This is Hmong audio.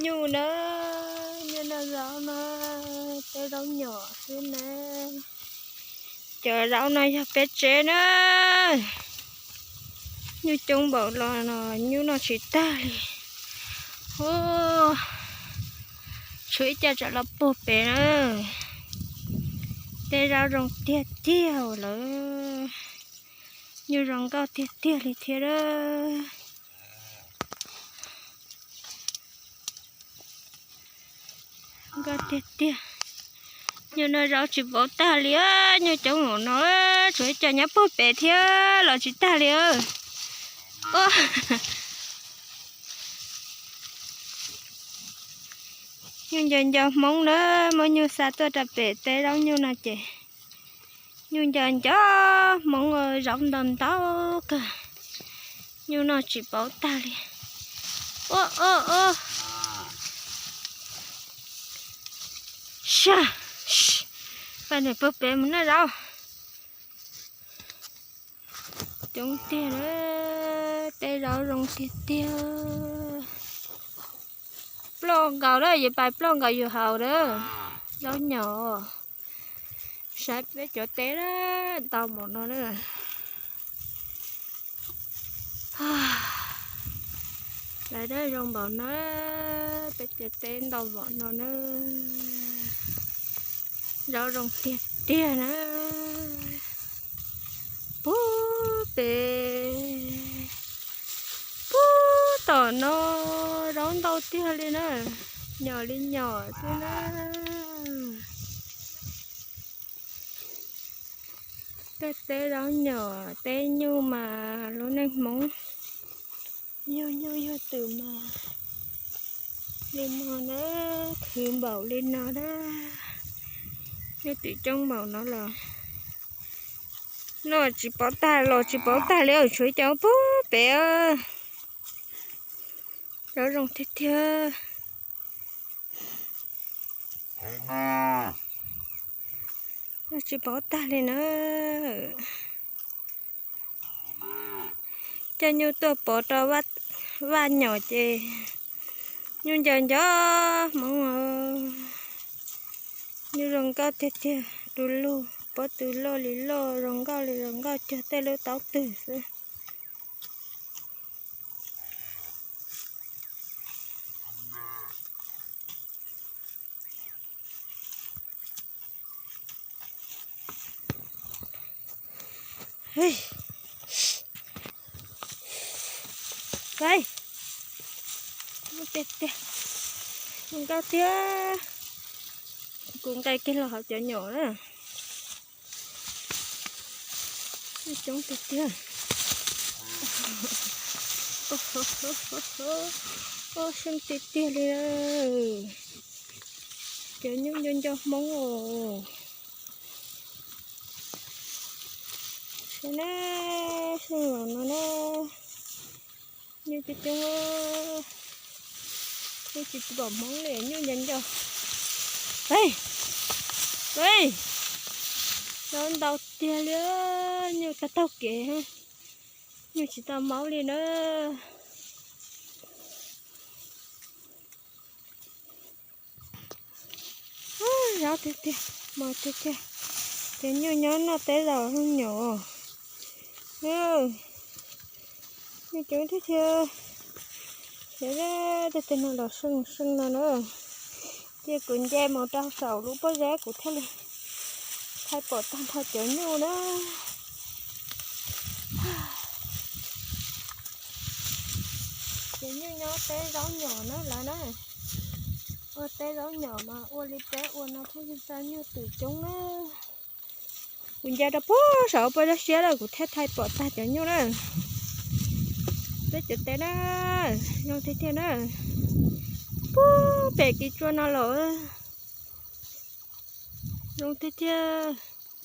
Nyuj na, nyuj noj zaub na, teb zaub nyom xwb na. Cov zaub no yog peb tsev na. Nyuj coob npaum los no nyuj noj tsis tag li. Tshuav ib co tsam los puag pem na. Teb zaub zoo tiag tiag lawm. Nyuj zoo nkauj tiag tiag li thiab. Nkauj tiag tiag. Nyuj noj zaub tsis paub tag li, nyuj coob npaum no, tshuav ib co nyob puag pem thiab los tsis tag li. Nyuj nco nco Hmoob na, muab nyuj xa tuaj rau pem teb zaub nyuj no ces nyuj nco nco Hmoob, zaub ntau ntau kawg, nyuj noj tsis paub tag li. Ua ua ua, saj, pab niam puag pem mus noj zaub. Coob tiag, teb zaub zoo tiag tiag. Ploj nkaus lawm, yuav pais ploj nkaus yus haus lawm. Zaub nyom, saib peb cov teb ntau npaum no na. Lawv zoo npaum no, peb cov teb ntau npaum no na. Zaub zoo tiag tiag na. Puag pem, puag tom no, zaub ntau tiag li na. Nyom li nyom xwb na. Tej teb zaub nyom teb nyuj mas lub neej Hmoob yug nyuj yug twm mas li no na, khwv npaum li no na. Nyuj twm coob npaum no los noj tsis paub tag los tsis paub tag li, tshuav cov puag pem. Zaub zoo tiag tiag. Noj tsis paub tag li na. Coj nyuj tuaj pov rau vaj nyom ces nyuj nco nco Hmoob. Nyuj zoo nkauj tiag tiag du lug, pob tw loj li loj, zoo nkauj li zoo nkauj, cuag tej lub taub twg xwb. Tiag tiag, zoo nkauj tiag. Kuv nqes kiag los hauv cov nyom na. Coob tiag tiag. Seej tiag tiag li. Cov nyuj nco nco Hmoob os. Saib na, seej los no na. Nyuj coob coob, nyuj tsis pom Hmoob li, nyuj nco nco. Ej, ej, zaub ntau tiag li, nyuj tag taug kev, nyuj tsis tau maub li na. Zaub tiag tiag, mos tiag tiag. Cov nyuj nyob noj teb zaub nyom. Nyuj coob tiag tiag. Xyov tej teg no los seej seej no na. Cia kuv nce mus rau saum lub pob zeb kuv thiaj li thaij pom tag nrho cov nyuj na. Cov nyuj nyob teb zaub nyom na lawv na. Ua teb zaub nyom mas ua li peb ua no thiaj li tau nyuj twm coob na. Kuv nce rau puag saum pob zeb siab lawm kuv thiaj thaij pom tag cov nyuj na. Peb cov teb na, zoo tiag tiag na. Puag pem kis tsua no los zoo tiag tiag.